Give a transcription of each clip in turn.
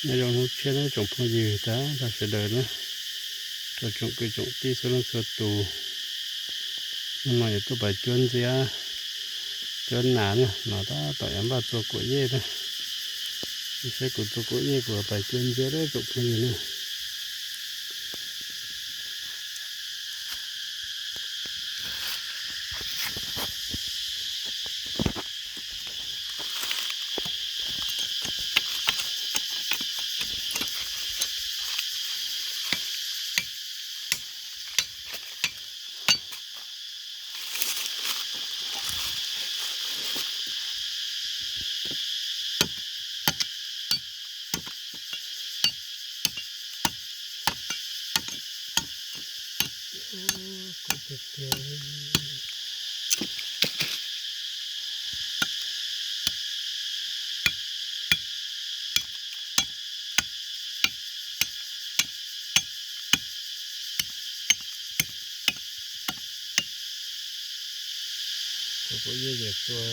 Nyob zoo hnub tshiab nawb tsoom phooj ywg tag nrho sawv daws na, rau tsoom kwv tsoom tij txhua leej txhua tus. Hnub no yuav tuaj pais cuab ntxiab, cuab nas na, no tab tom yuav npaj txua kuam yej na. Saib kuv txua kuam yej kuv pais cuab ntxiab na tsoom phooj ywg na. Kuv kuj yeej yam tua.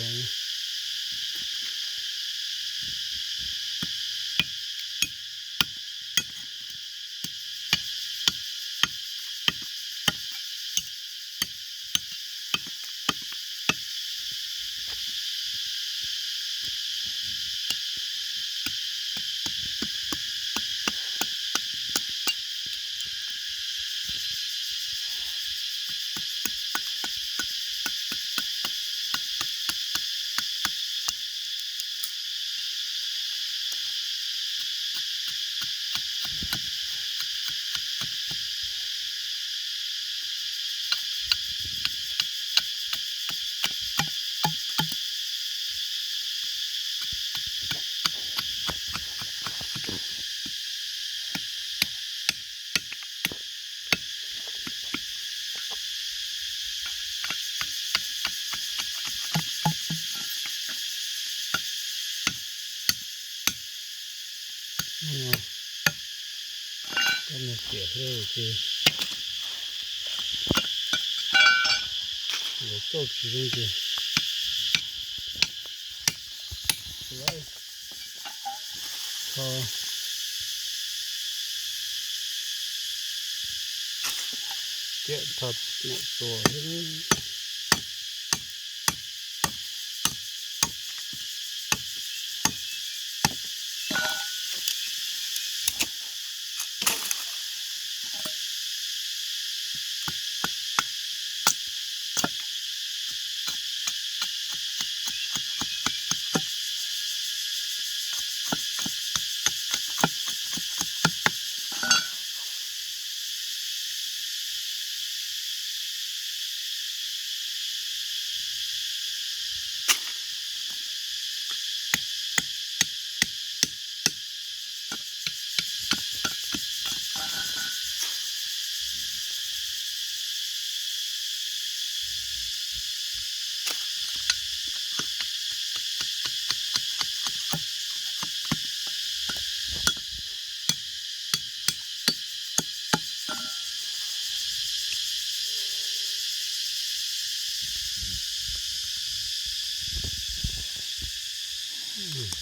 Koj mus tiam hlo ces yuav txauj tsis zoo ces tho tiam tho nom txuas.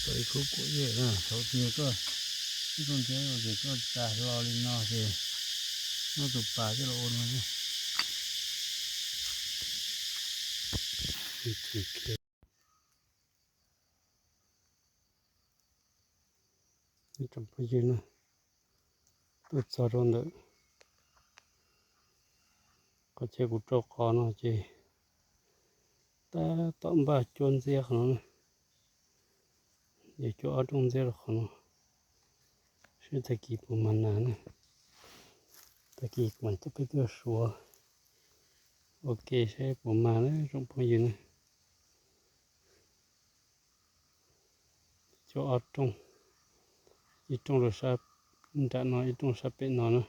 Tau ib khub kuam yej na, thaum twg koj ib tug ntxiab ces koj tsa hlo li no ces muab tus pas coj los ua no. Tsoom phooj ywg na, tuaj txog rau ntawm qhov chaw kuv rau qos no ces tab tom npaj cuab ntxiab qhov no na. Yuav cuab ob rooj ntxiab rau qhov no, saib tag kis puas mag nas na. Tag kis kuv mam coj peb tuaj suav ua ke saib puas mag na tsoom phooj ywg na. Cuab ob rooj, ib rooj rau sab nram no, ib rooj sab pem no na.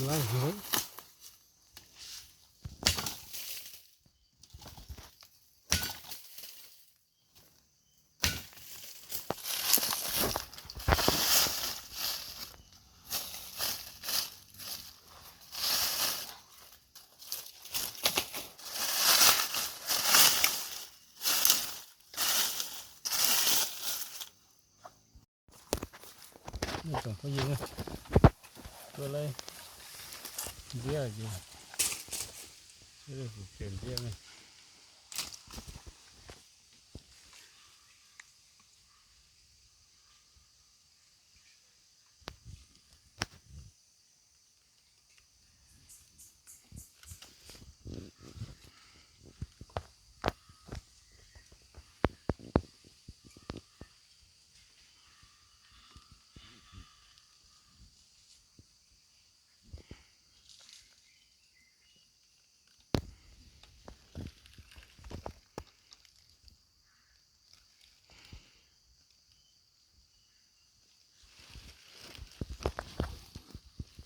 Laij heev. Phooj ywg, tuaj laij ntxiab ces, kuv tsev ntxiab ne.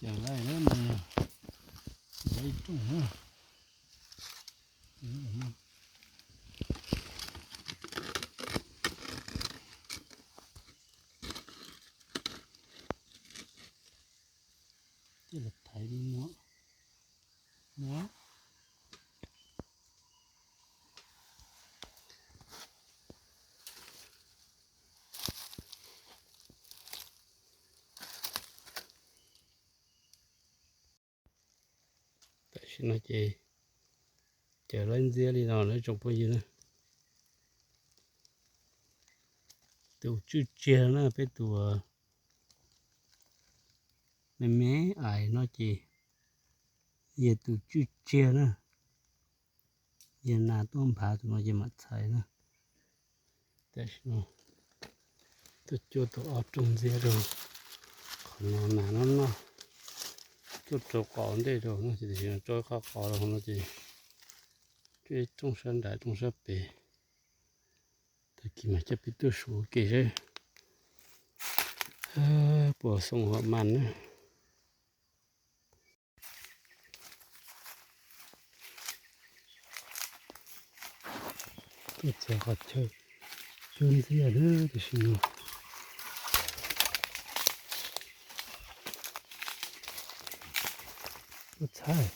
Ces laij no, ib rooj na. Ces los thaiv li no. No. Tam sim no ces cov laij ntxiab li no na tsoom phooj ywg na. Tus tswj tsiag na, peb tus me me ais no ces yog tus tswj tsiag na. Yog nas tuaj nphav tus no ces mam txhais na. Tam sim no tuaj cuab tau ob rooj ntxiab rau qhov no, nas noj noj. Cuab rau qos ntej rau no ces tam sim no tso qhov qos rau hauv no ces cuab ib rooj sab nrad, rooj sab pem. Tag kis mas coj peb tuaj su ua ke seb puas xoo hom mas na. Tuaj txog qhov chaw cuab ntxiab na, tam sim no tuaj txhais.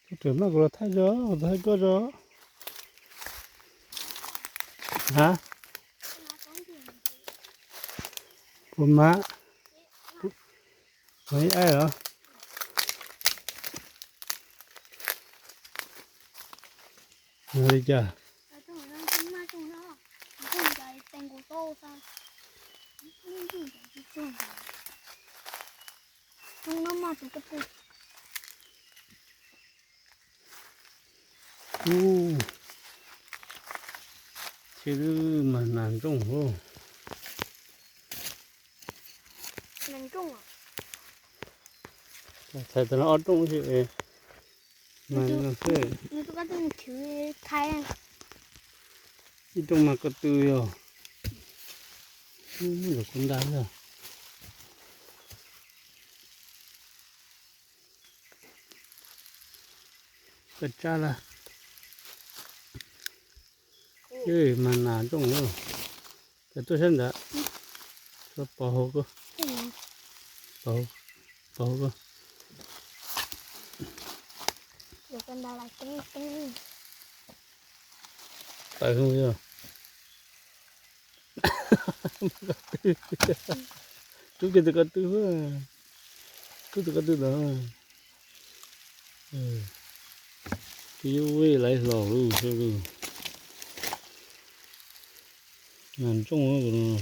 Koj tseem maj kuv los thaij zog, kuv thaij koj zog. Ha? Puas mas? Ua ib aib los? Ua li cas? Ub, thiab mas nas ntsooj lauj. Txhais tau los ob rooj xwb. Mas no xwb. Ib rooj mas ko tw yog. Ub, lawv kuj nta lawm. Koj tsab lawm. Mas nas ntsooj lauj. Koj tuaj sab ntawd. Pov hauv koj. Pov hauv koj. Tawv yog. Rub kiag tus ko tw, rub tus ko tw ntawd. Twb yuav vij laiv hlo lawm seb. Nas ntsooj no,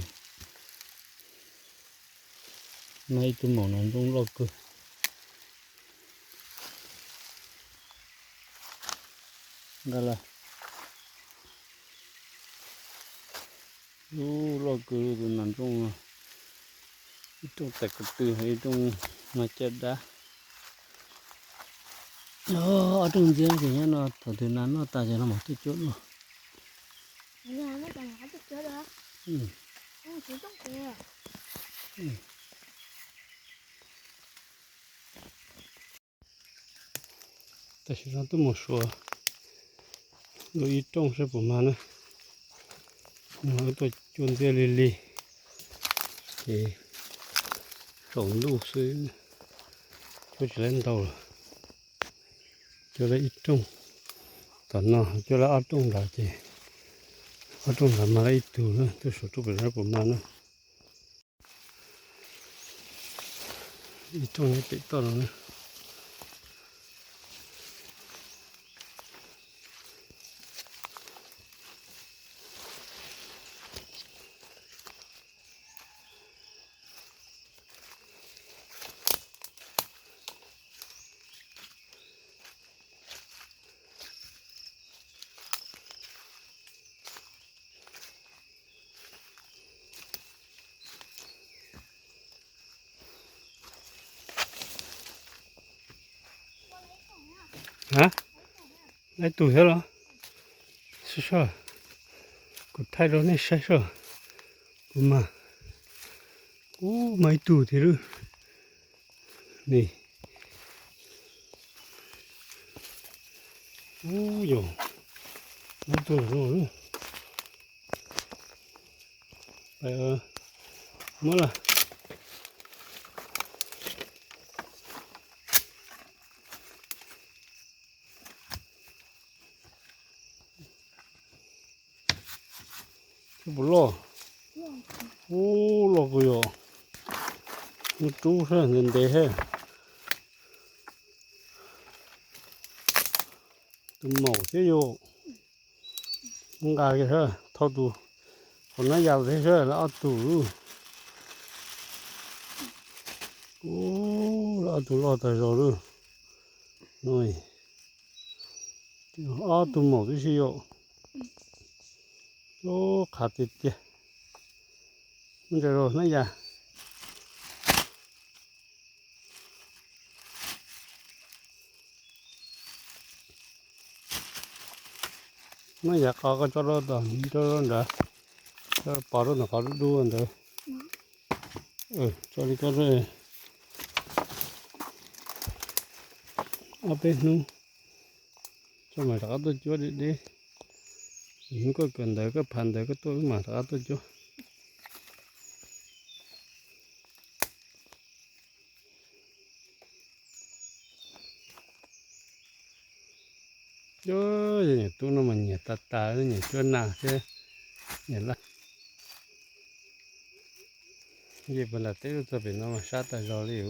mas ib tug maum nas ntsooj loj kawg. Nqa lawm. Ub, loj kawg tus nas ntsooj no. Ib rooj tais ko tw, ib rooj mas caj dab. Ob rooj ntxiab ces nyob no, thaum twg nas noj tas ces no mam tuaj cuab dua. Tam sim no tuaj mus suav dua ib rooj saib puas mag na. Wb tuaj cua ntxiab lig lig, ces tsaus ntuj xwb, cua tsis tau ntau lawm. Cua tau ib rooj, tom no cua tau ob rooj nrad ces ob rooj nrad mag tau ib tug na, tuaj suav rooj pem no puas mag na. Ib rooj nyob pem toj no na. Ha, ib tug thiab los? Sab sab, kuv thaij rau nej saib sab. Kuv mag, ub, mag ib tug thiab lawm ne. Ub, yog ib tug no lawm. Muab lawm. Puas loj? Ub, loj kawg yom. Muab rub sab ntev ntev thiab. Tus maum thiab yom. Nqa kiag sab thauj tus hauv hnab yas thiab sab lawm ob tug lawm. Ub, lawm ob tug loj tag zog lawm. No, ob tug maum tib si yom. Ub, qhav tiag tiag. Muab ntsaws rau hnab yas. Muab yam qhov koj tso rau tom rau nrad, pov rau ntawm qhov dub dub ntawd. Tso li ko ob peb hnub, tso mas rov qab tuaj cuab deb deb. Hnub koj kawm ntawv koj phav ntawv koj tuaj wb mam rov qab tuaj cuab. Yog niam tub no mas nyiam tas tas, nyiam cuab nas thiab nyiam laj. Nce puag nram teb tuaj txog pem no mas sab tas zog li.